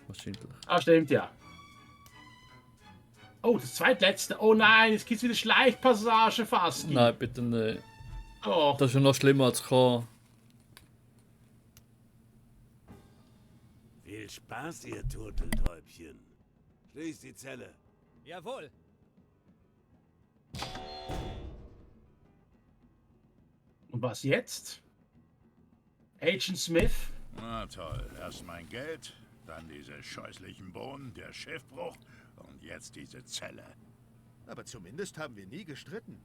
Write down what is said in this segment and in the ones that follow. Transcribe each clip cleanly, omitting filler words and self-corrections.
wahrscheinlich. Ah, stimmt, ja. Oh, das zweitletzte. Oh nein, jetzt gibt's wieder Schleichpassage fast. Nein, bitte nicht. Oh. Das ist ja noch schlimmer als K. Viel Spaß, ihr Turteltäubchen. Schließ die Zelle. Jawohl. Und was jetzt? Agent Smith? Na toll, erst mein Geld, dann diese scheußlichen Bohnen, der Schiffbruch und jetzt diese Zelle. Aber zumindest haben wir nie gestritten.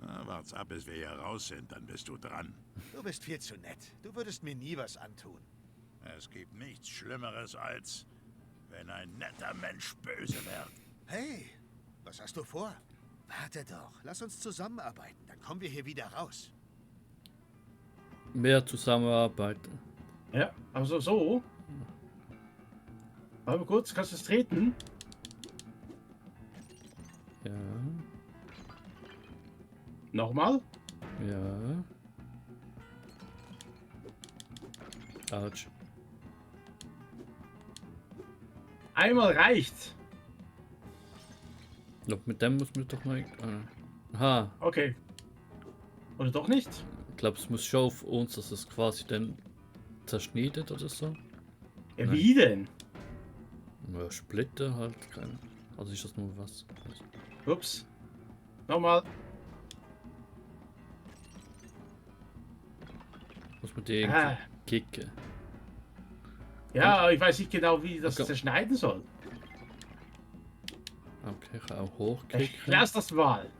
Na, wart's ab, bis wir hier raus sind, dann bist du dran. Du bist viel zu nett. Du würdest mir nie was antun. Es gibt nichts Schlimmeres, als wenn ein netter Mensch böse wird. Hey, was hast du vor? Warte doch, lass uns zusammenarbeiten, dann kommen wir hier wieder raus. Mehr zusammenarbeiten. Ja, also so. Warte mal kurz, kannst du es treten? Ja, Nochmal? ja. Autsch. Einmal reicht. Ich glaub, mit dem muss man doch mal. Aha, Okay. Oder doch nicht? ich glaube, es muss schon auf uns, dass es quasi dann zerschneidet oder so. Ja, Nein. wie denn? Ja, Splitter halt. Keine. Also ist das nur was. Ups. Nochmal. Muss man die Ah. irgendwie kicken. Ja, ich weiß nicht genau, wie das Okay. zerschneiden soll. Okay, ich kann auch Ich hochkicken. lass das mal.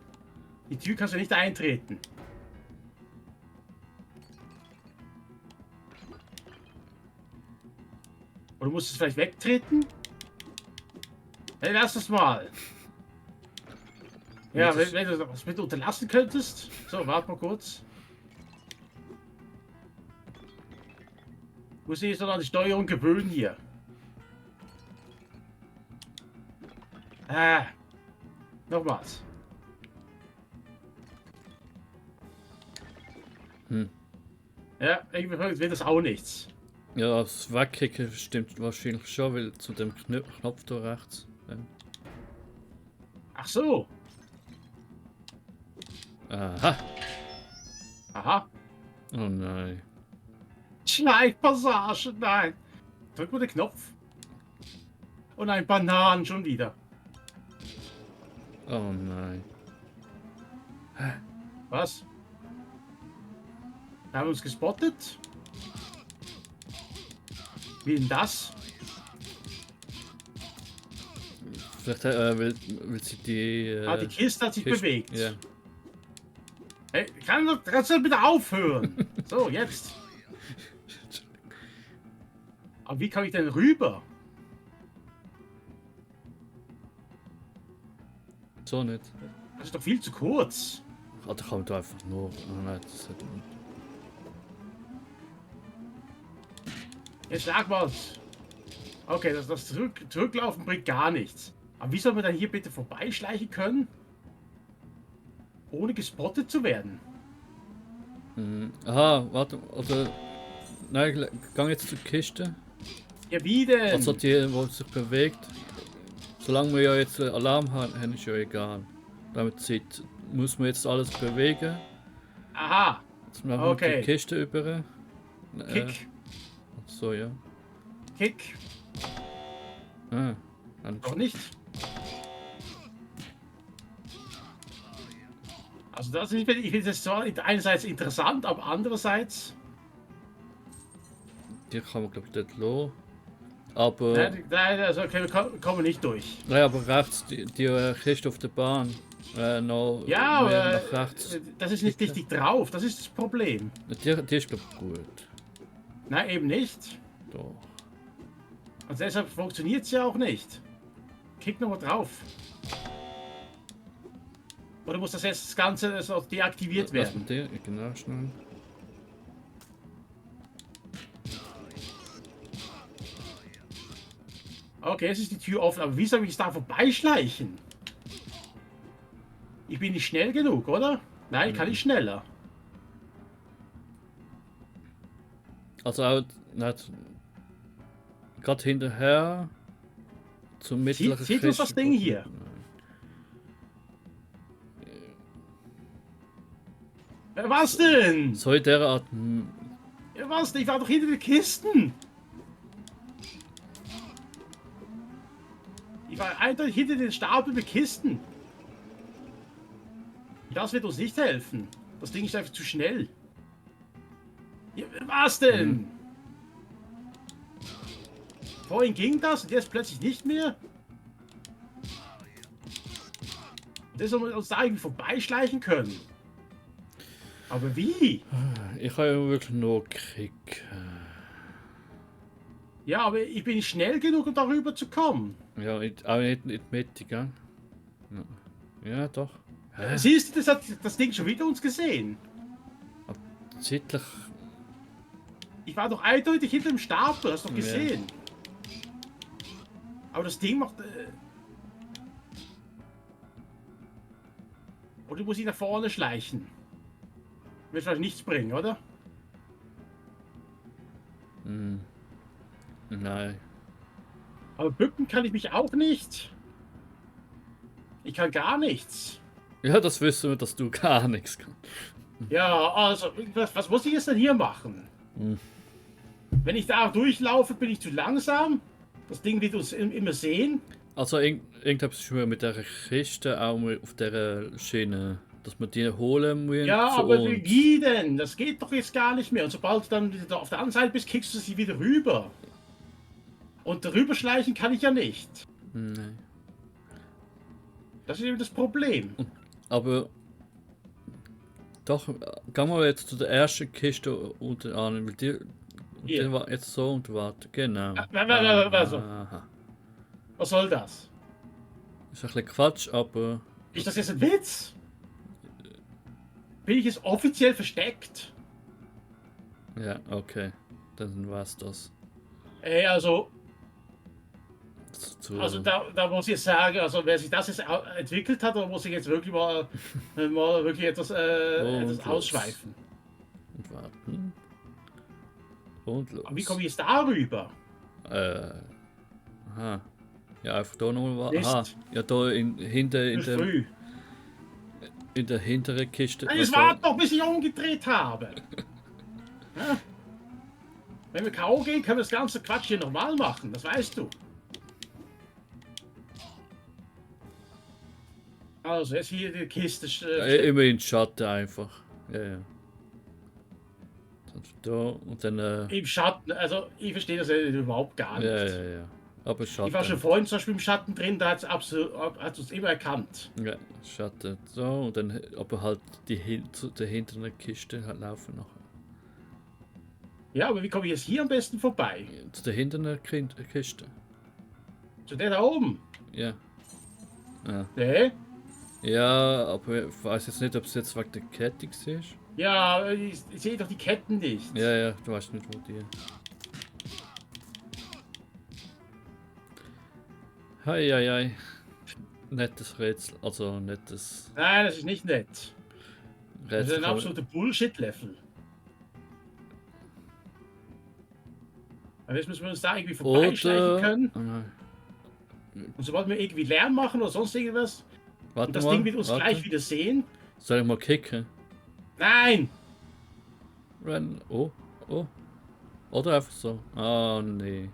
Die Tür kannst du nicht eintreten. Oder musst du es vielleicht wegtreten? Hey, lass das mal. Ja, wenn du das mit unterlassen könntest. So, warte mal kurz. Muss ich jetzt noch an die Steuerung gewöhnen hier. Nochmals. Ja, irgendwie wird das auch nichts. Ja, das Wegkicken stimmt wahrscheinlich schon, weil zu dem Knopf da rechts. Ach so. Aha! Aha. Oh nein. Schleichpassage, nein. Drück mal den Knopf. Oh nein, Bananen schon wieder. Oh nein. Was? Haben wir uns gespottet? Wie denn das? Vielleicht will sie die. Die Kiste hat sich Kiste- bewegt. Ja. Hey, kannst du bitte aufhören? So, jetzt. Aber wie kann ich denn rüber? So nicht. Das ist doch viel zu kurz. Ah, da kann man da einfach nur. Oh nein, das hat nicht. Jetzt sag mal's. Okay, das Zurücklaufen bringt gar nichts. Aber wie soll man dann hier bitte vorbeischleichen können? Ohne gespottet zu werden. Aha, warte, oder. Nein, ich gehe jetzt zur Kiste. Ja, wie denn? Also die, wo sich bewegt. Solange wir ja jetzt Alarm haben, ist ja egal. Damit Zeit muss man jetzt alles bewegen. Aha, Jetzt machen Okay. wir die Kiste über. Kick, So, ja. Kick. Dann Noch nicht. Also das ist, ich finde das zwar einerseits interessant, aber andererseits... die kann man glaube ich dort lassen. Aber. Nein, also okay, wir kommen nicht durch. Nein, aber rechts, die Kiste auf der Bahn. Noch Ja, mehr aber nach rechts. das ist nicht richtig drauf, das ist das Problem. Die ist glaube ich gut. Nein, eben nicht. Doch. Und deshalb funktioniert es ja auch nicht. Kick nochmal drauf. Oder muss das jetzt das Ganze so deaktiviert Lass mal werden? die, genau, schnell. Okay, jetzt ist die Tür offen, aber wie soll ich da vorbeischleichen? Ich bin nicht schnell genug, oder? Nein, kann ich schneller. Also auch nicht. gerade hinterher zum mittleren Sieht uns das Ding hier? Was denn? So in der Art. Ja, was denn? Ich war doch hinter den Kisten. Ich war eindeutig hinter den Stapel mit Kisten. Das wird uns nicht helfen. Das Ding ist einfach zu schnell. Ja, was denn? Vorhin ging das und jetzt plötzlich nicht mehr? Das soll man uns da irgendwie vorbeischleichen können. Aber wie? Ich habe ja wirklich nur Krieg. Ja, aber ich bin schnell genug, um darüber zu kommen. Ja, auch nicht in die Mitte, gell? Ja, doch. Hä? Siehst du, das hat das Ding schon wieder uns gesehen. Zeitlich. Ich war doch eindeutig hinter dem Stapel, hast du doch Ja. gesehen. Aber das Ding macht... Oder muss ich nach vorne schleichen? Wird vielleicht nichts bringen, oder? Nein. Aber bücken kann ich mich auch nicht. Ich kann gar nichts. Ja, das wissen wir, dass du gar nichts kannst. Ja, also, was muss ich jetzt denn hier machen? Wenn ich da durchlaufe, bin ich zu langsam. Das Ding wird uns immer sehen. Also irgendetwas ist mir mit der Kiste auch mal auf der Schiene, dass wir die holen müssen. Ja, für aber uns. wie denn? Das geht doch jetzt gar nicht mehr. Und sobald du dann wieder auf der anderen Seite bist, kriegst du sie wieder rüber. Und darüber schleichen kann ich ja nicht. Nein. Das ist eben das Problem. Aber doch, gehen wir jetzt zu der ersten Kiste unten an, weil die Hier. war jetzt so und warte. Genau. Also, Aha. was soll das? Ist ein bisschen Quatsch, aber Ist das jetzt ein Witz? Bin ich jetzt offiziell versteckt? ja, okay. Dann war's das. Ey, also Zu, da muss ich jetzt sagen, also wer sich das jetzt entwickelt hat, da muss ich jetzt wirklich mal wirklich etwas los. ausschweifen. und warten. Und los. Aber wie komme ich jetzt darüber? Aha. Ja, einfach da nochmal warten. Mist. Aha. Ja, da hinter Zu früh. in der hinteren Kiste. Nein, jetzt Also, warte doch, bis ich umgedreht habe. Ja? Wenn wir K.O. gehen, können wir das ganze Quatsch hier normal machen, das weißt du. Also, jetzt hier die Kiste. immer in Schatten einfach. Ja, ja. Dann da und dann. Im Schatten, also ich verstehe das überhaupt gar nicht. Ja. Aber Schatten. Ich war schon vorhin zum Beispiel im Schatten drin, da hat es uns immer erkannt. Ja, Schatten. So und dann aber halt zu der hinteren Kiste halt laufen noch. Ja, aber wie komme ich jetzt hier am besten vorbei? Zu der hinteren Kiste. Zu der da oben? Ja. Ne? Ja, aber ich weiß jetzt nicht, ob es jetzt wegen der Kette ist. Ja, ich sehe doch die Ketten nicht. Ja, du weißt nicht, wo die. Hei. Nettes Rätsel, also nettes Nein, das ist nicht nett. Das ist Rätsel. ein absoluter Bullshit-Level. Aber jetzt müssen wir uns da irgendwie vorbeischleichen können. Und sobald wir irgendwie Lärm machen oder sonst irgendwas, Warte und das mal, Ding wird uns gleich wieder sehen. Soll ich mal kicken? Nein! Rennen. Oh. Oder einfach so. Ah, nee.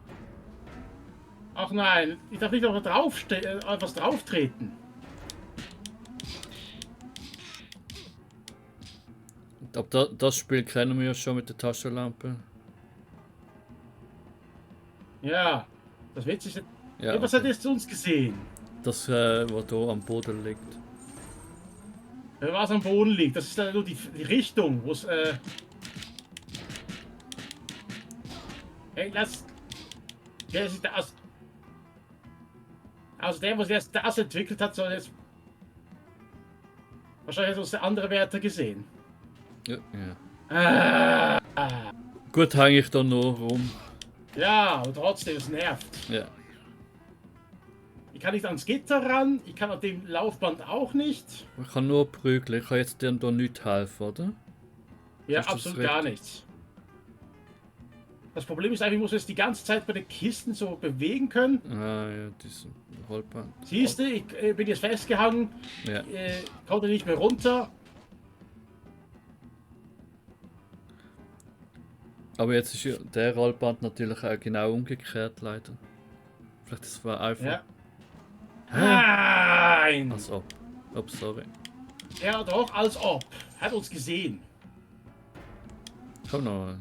Ach nein, ich darf nicht auf etwas drauf treten. Aber das Spiel kennen wir ja schon mit der Taschenlampe. Ja, das Witzige ist, Ja, was hat jetzt uns gesehen? das, was da am Boden liegt. Was am Boden liegt, das ist dann nur die Richtung, wo es, Hey, wer sich das... Also der, was jetzt das entwickelt hat, soll jetzt... Wahrscheinlich hat uns der andere Wärter gesehen. Ja. Gut, hänge ich da noch rum. Ja, aber trotzdem, es nervt. Ja. Ich kann nicht ans Gitter ran, ich kann an dem Laufband auch nicht. Ich kann nur prügeln. Ich kann jetzt dir da nicht helfen, oder? Ja, Ist das absolut richtig? gar nichts. Das Problem ist einfach, ich muss jetzt die ganze Zeit bei den Kisten so bewegen können. Ah ja, diese Rollband. Siehst du, ich bin jetzt festgehangen, Ja. konnte nicht mehr runter. Aber jetzt ist ja der Rollband natürlich auch genau umgekehrt, leider. Vielleicht das war einfach. Ja. Hä? Nein! Also, ups, sorry. Ja, doch, als ob. Hat uns gesehen. Komm noch.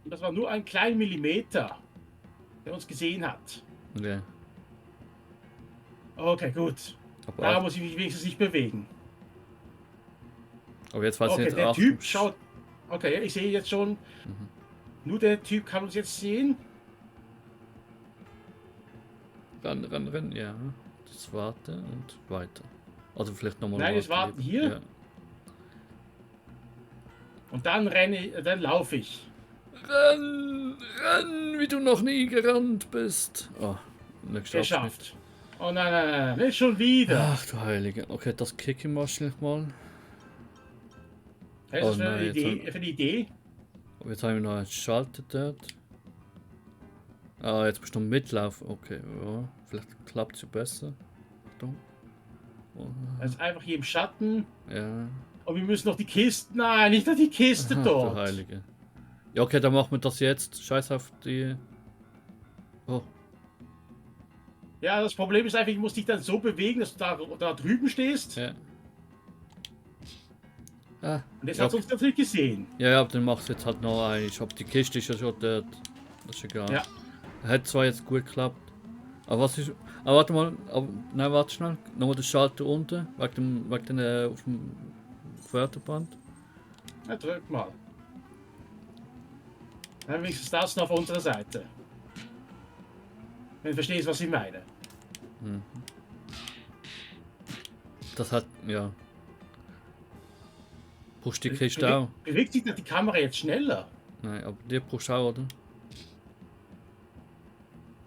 Und das war nur ein kleiner Millimeter, der uns gesehen hat. Ja. Okay, gut. Da Aber, muss ich mich wenigstens nicht bewegen. aber jetzt weiß ich Okay, nicht. der Achtung. Typ schaut. Okay, ich sehe jetzt schon. Nur der Typ kann uns jetzt sehen. Rennen, ja. Das warten und weiter. Also vielleicht nochmal. Nein, jetzt warten hier. Ja. Und dann dann laufe ich. Renn, wie du noch nie gerannt bist. Oh, nächster Abschnitt. Geschafft. Oh nein, nicht schon wieder. Ach du Heilige. Okay, das kicken wir schnell mal. Was ist das für eine Idee? Und jetzt haben wir noch einen Schalter dort. Ah, jetzt bist du mitlaufen. Okay, ja. Vielleicht klappt es ja besser. Achtung. Oh, Er ist einfach hier im Schatten. ja. Und wir müssen noch die Kiste. Nein, nicht noch die Kiste Ach, dort. du Heilige. Ja, okay, dann machen wir das jetzt. Scheiß auf die. Oh. Ja, das Problem ist einfach, ich muss dich dann so bewegen, dass du da drüben stehst. Ja. Ah, Und das ja, hat uns natürlich gesehen. ja, aber dann machst du jetzt halt noch einen. Ich hab die Kiste ist ja schon dort. Das ist egal. Ja. Hat zwar jetzt gut geklappt. Aber was ist. Aber warte mal. Aber, nein, warte schnell. Nochmal den Schalter unten. Wegen dem auf dem Förderband. Na, drück mal. Dann wenigstens das noch auf unserer Seite. Wenn du verstehst, was ich meine. Das hat. Ja. Brauchst du die Kiste auch? Bewegt sich die Kamera jetzt schneller? Nein, aber die brauchst du auch, oder?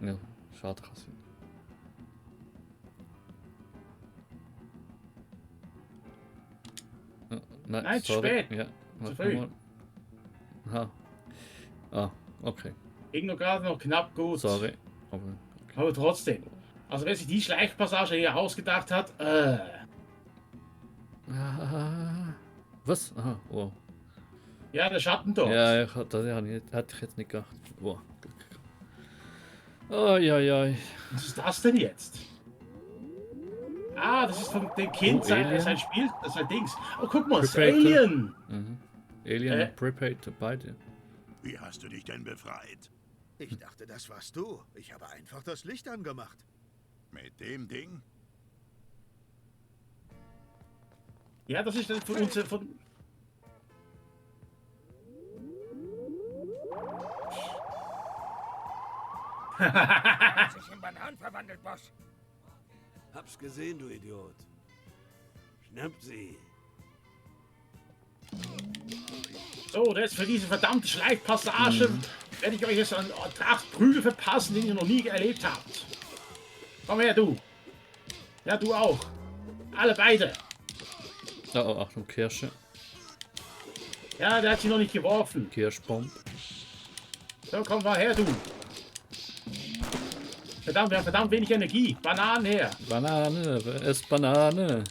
Ja, schade kann sein. Ja, Nein, zu sorry. spät. Ja, Zu warte früh. mal. Aha. Ah, okay. Ging nur gerade noch knapp gut. Sorry. Aber trotzdem. Also wer sich die Schleichpassage hier ausgedacht hat, Ah, was? Aha, oh. ja, der Schatten dort. Ja, hätte ich jetzt nicht gedacht. Oh. Oh, ja, ja. Was ist das denn jetzt? Ah, das ist von dem Kind Alien. sein Spiel, das ist sein Dings. Oh, guck mal, das ist Prepator. Alien. Alien und Prepaid, beide. Wie hast du dich denn befreit? Ich dachte, das warst du. Ich habe einfach das Licht angemacht. Mit dem Ding? Ja, das ist von uns. Von sich in Bananen verwandelt, Boss. Hab's gesehen, du Idiot. Schnappt sie. so, jetzt für diese verdammte Schleichpassage werde ich euch jetzt einen Tracht Prügel verpassen, den ihr noch nie erlebt habt. Komm her, du. Ja, du auch. Alle beide. Oh, Achtung, Kirsche. Ja, der hat sie noch nicht geworfen. Kirschbomb. So, komm mal her, du. Verdammt, wir haben verdammt wenig Energie. Bananen her. Banane, ess Banane.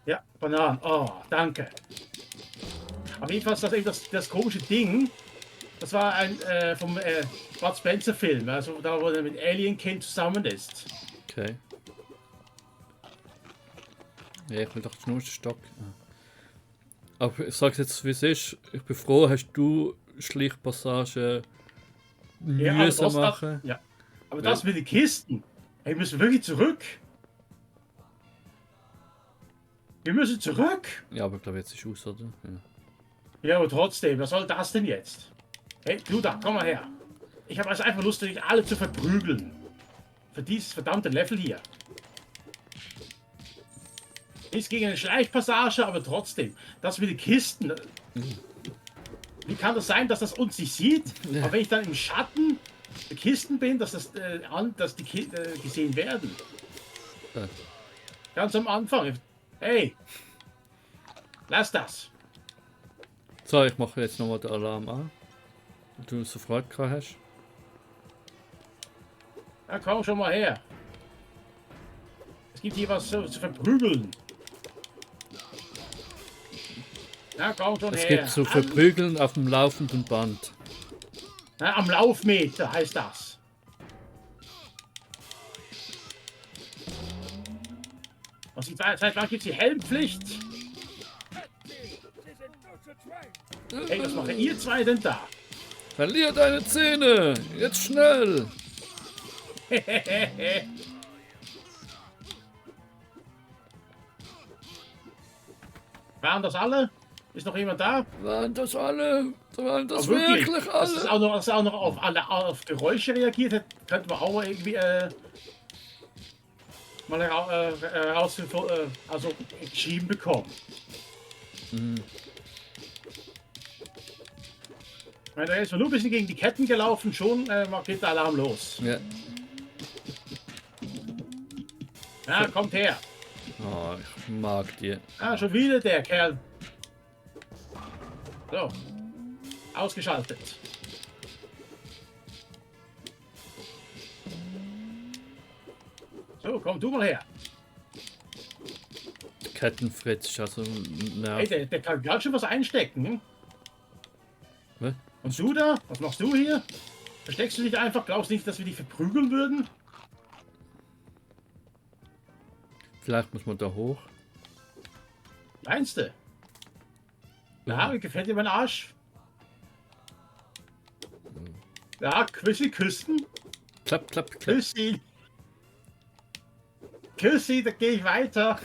Ja, Bananen. Oh, danke. Auf jeden Fall ist das eben das komische Ding. Das war ein vom Bud Spencer Film, also da wo er mit Alien Kind zusammen ist. Okay. Ja, ich will doch den Schnurstock. Aber ich sag's jetzt, wie es ist. Ich bin froh, hast du Schleichpassage müssen aber machen. Ja. Aber das mit den Kisten. Hey, müssen wir wirklich zurück? Wir müssen zurück. Ja, aber ich glaube, jetzt ist aus, oder? Ja. Ja, aber trotzdem, was soll das denn jetzt? Hey, Luda, komm mal her. Ich habe also einfach Lust, euch alle zu verprügeln. Für dieses verdammte Level hier. Ist gegen eine Schleichpassage, aber trotzdem. Das mit den Kisten. Wie kann das sein, dass das uns nicht sieht? Ja. Aber wenn ich dann im Schatten der Kisten bin, dass die gesehen werden. Ja. Ganz am Anfang. Hey! Lass das! So, ich mache jetzt nochmal den Alarm an. Und du so Freude gehabt hast. Ja, komm schon mal her. Es gibt hier was zu verprügeln. Ja, komm schon Es her. gibt so Verprügeln auf dem laufenden Band. Ja, am Laufmeter heißt das. Und seit wann gibt es die Helmpflicht? Hey, was macht ihr zwei denn da? Verlier deine Zähne! Jetzt schnell! Waren das alle? Ist noch jemand da? Waren das alle? Waren das Oh, wirklich Dass es alle? auch noch auf Geräusche reagiert hat, könnte man auch irgendwie mal also geschrieben bekommen. Wenn er jetzt mal nur ein bisschen gegen die Ketten gelaufen, schon geht der Alarm los. Ja. Ja, kommt her. Oh, ich mag die. Ah, schon wieder der Kerl. So. Ausgeschaltet. So, komm du mal her. Kettenfritz ist also Hey, nervig. der kann ganz schön was einstecken. Hm? Was? Und du da? Was machst du hier? Versteckst du dich einfach? Glaubst du nicht, dass wir dich verprügeln würden? Vielleicht muss man da hoch. Meinst du? Ja, gefällt dir mein Arsch? Ja, Küssi, küssen. Klapp, klapp, klapp. Küssi. Küssi, da gehe ich weiter.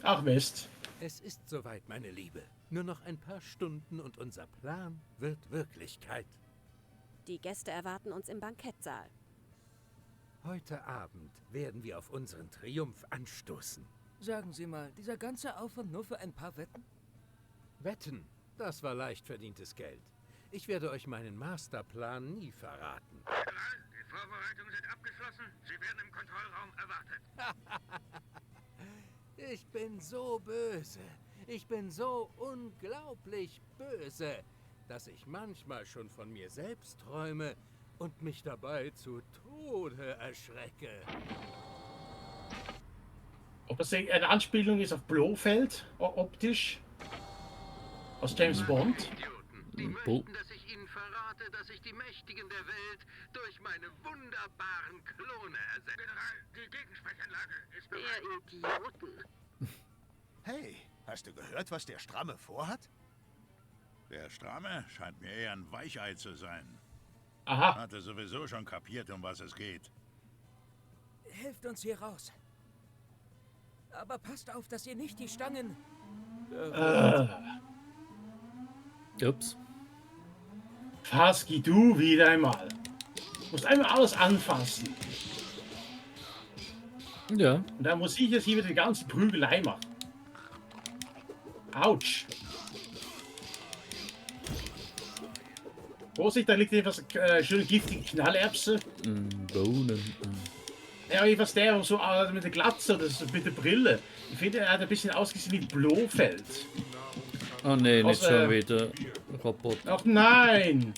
Ach Mist. Es ist soweit, meine Liebe. Nur noch ein paar Stunden und unser Plan wird Wirklichkeit. Die Gäste erwarten uns im Bankettsaal. Heute Abend werden wir auf unseren Triumph anstoßen. Sagen Sie mal, dieser ganze Aufwand nur für ein paar Wetten? Wetten, das war leicht verdientes Geld. Ich werde euch meinen Masterplan nie verraten. Die Vorbereitungen sind abgeschlossen. Sie werden im Kontrollraum erwartet. Ich bin so böse. Ich bin so unglaublich böse, dass ich manchmal schon von mir selbst träume und mich dabei zu Tode erschrecke. Ob das eine Anspielung ist auf Blofeld, optisch? Aus James Bond? Idioten. Die Bo- möchten, dass ich ihnen verrate, dass ich die Mächtigen der Welt durch meine wunderbaren Klone ersetze. General, die Gegensprechanlage ist bereit. Ihr Idioten. Hey, hast du gehört, was der Stramme vorhat? Der Stramme scheint mir eher ein Weichei zu sein. Aha. Hatte sowieso schon kapiert, um was es geht. Helft uns hier raus. Aber passt auf, dass ihr nicht die Stangen... Ups. Faski, du wieder einmal. Du musst einmal alles anfassen. Ja. Und dann muss ich jetzt hier wieder die ganze Prügelei machen. Autsch. Vorsicht, da liegt etwas schöne giftige Knallerbse. Bohnen. Ja, was der so mit der Glatze oder so, mit der Brille. Ich finde, er hat ein bisschen ausgesehen wie Blofeld. Oh nee, nicht Aus, schon wieder. Robot. Ach nein!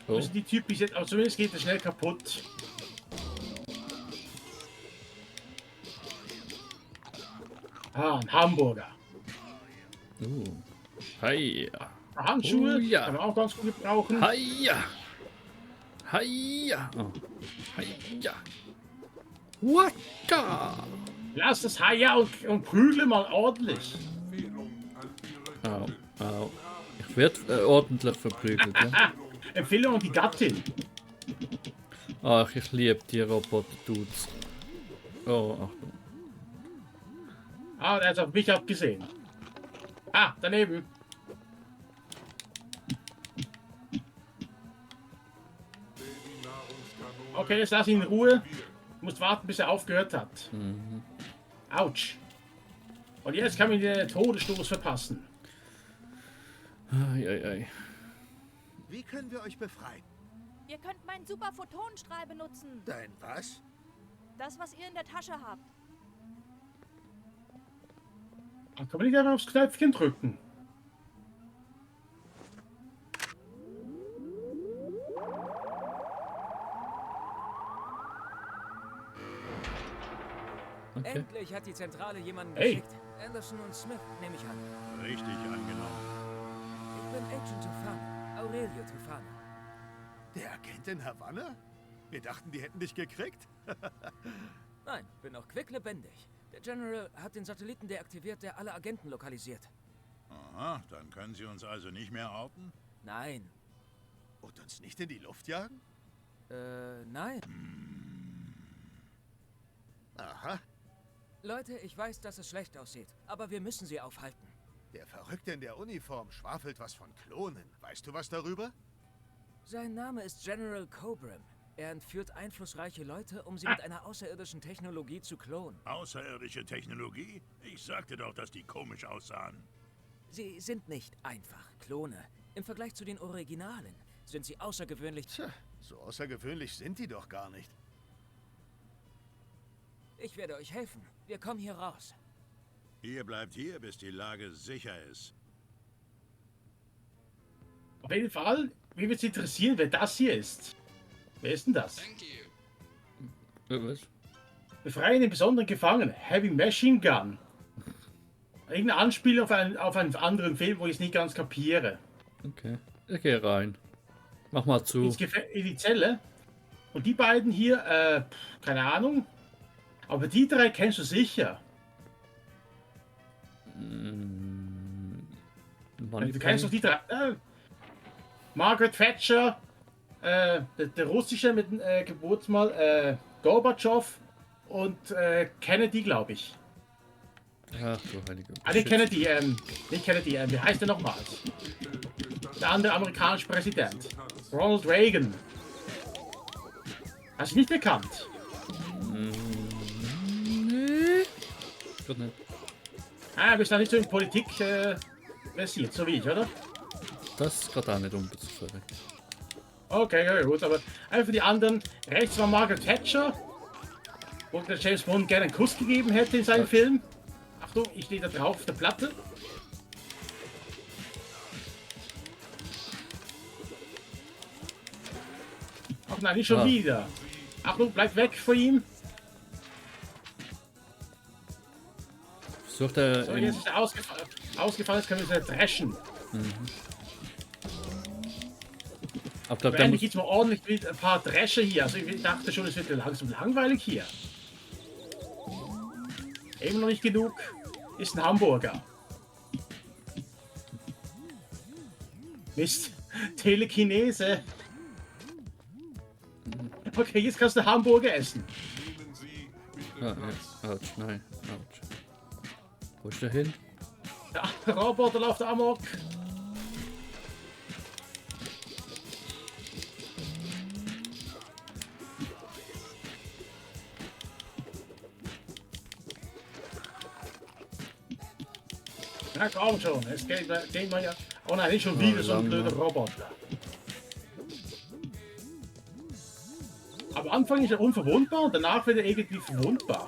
Oh. Also die typisch, aber zumindest geht er schnell kaputt. Ah, ein Hamburger. Heia. Handschuhe Oh, ja. kann man auch ganz gut gebrauchen. Heia. Heia. Oh. Heia. Waka. Lass das Haia und prügle mal ordentlich. Au, au. Ich werde ordentlich verprügelt, ja? Empfehlung an die Gattin. Ach, ich liebe die Roboter-Dudes. Oh, Achtung. Ah, der hat auf mich abgesehen. Ah, daneben. Okay, jetzt lass ihn in Ruhe. Du musst warten, bis er aufgehört hat. Autsch. Und jetzt kann man den Todesstoß verpassen. Ei, ei, ei. Wie können wir euch befreien? Ihr könnt meinen super Photonenstrahl benutzen. Dein was? Das, was ihr in der Tasche habt. Dann kann man nicht einfach aufs Knöpfchen drücken. Okay. Endlich hat die Zentrale jemanden Hey. geschickt. Anderson und Smith, nehme ich an. Richtig angenommen. Ich bin Agent Tufano, Aurelio Tufano. Der Agent in Havanna? Wir dachten, die hätten dich gekriegt. Nein, bin auch quicklebendig. Der General hat den Satelliten deaktiviert, der alle Agenten lokalisiert. Aha, dann können Sie uns also nicht mehr orten? Nein. Und uns nicht in die Luft jagen? Nein. Aha. Leute, ich weiß, dass es schlecht aussieht, aber wir müssen sie aufhalten. Der Verrückte in der Uniform schwafelt was von Klonen. Weißt du was darüber? Sein Name ist General Cobram. Er entführt einflussreiche Leute, um sie mit einer außerirdischen Technologie zu klonen. Außerirdische Technologie? Ich sagte doch, dass die komisch aussahen. Sie sind nicht einfach Klone. Im Vergleich zu den Originalen sind sie außergewöhnlich... Tja, so außergewöhnlich sind die doch gar nicht. Ich werde euch helfen. Wir kommen hier raus. Ihr bleibt hier, bis die Lage sicher ist. Auf jeden Fall, mich würde es interessieren, wer das hier ist. Wer ist denn das? Was? Befreien den besonderen Gefangenen. Heavy Machine Gun. Irgendeine Anspielung auf einen anderen Film, wo ich es nicht ganz kapiere. Okay. Ich gehe rein. Mach mal zu. In die Zelle. Und die beiden hier, keine Ahnung. Aber die drei kennst du sicher. Du kennst doch die drei. Margaret Thatcher, der russische mit dem Geburtsmal, Gorbatschow und Kennedy, glaube ich. Ach du heilige. Nicht Kennedy, nicht Kennedy, wie heißt der nochmals? Der andere amerikanische Präsident. Ronald Reagan. Hast du nicht erkannt? Nee. Gut nicht. Ah, bist du nicht so in Politik versiert, so wie ich, oder? Das ist gerade auch nicht unbezüglich. Okay, ja, gut, aber einfach die anderen. Rechts war Margaret Thatcher, wo der James Bond gerne einen Kuss gegeben hätte in seinem Film. Achtung, ich stehe da drauf auf der Platte. Ach nein, nicht schon wieder. Achtung, bleib weg von ihm. Versucht er. So, jetzt ist er ausgefallen, jetzt können wir es dreschen. Ich glaube, Endlich geht's mal ordentlich mit ein paar Drescher hier. Also ich dachte schon, es wird langsam langweilig hier. Eben noch nicht genug. Ist ein Hamburger. Mist. Telekinese. Okay, jetzt kannst du Hamburger essen. ja. Autsch, nein. Autsch. Wo ist der hin? Der Roboter läuft amok. Na komm schon, es geht mal ja. Oh nein, nicht schon wieder so ein blöder Roboter. Am Anfang ist er unverwundbar und danach wird er irgendwie verwundbar.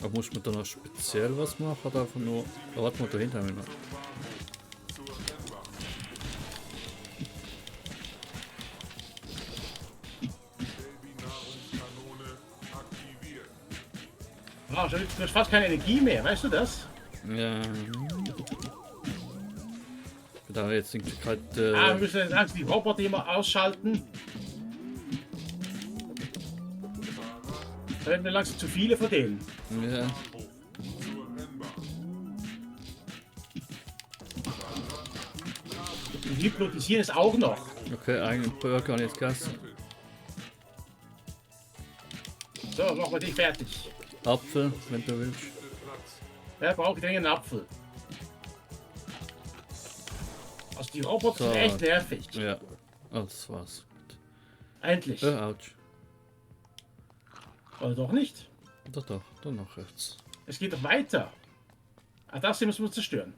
Aber muss man da noch speziell was machen oder einfach nur. Oh, warte mal, da hinter mir noch. Ah, du hast fast keine Energie mehr, weißt du das? Ja. Da jetzt irgendwie gerade. Wir müssen jetzt langsam die Roboter immer ausschalten. Da werden wir langsam zu viele von denen. Ja. Die hypnotisieren es auch noch. Okay, einen Burger und jetzt Gas. So, machen wir dich fertig. Apfel, wenn du willst. Wer braucht dringend einen Apfel? Also die Roboter So. sind echt nervig. Ja. Oh, das war's. Gut. Endlich. Autsch. Oder doch nicht? Doch, doch, dann noch rechts. Es geht doch weiter. Ah, das hier müssen wir zerstören.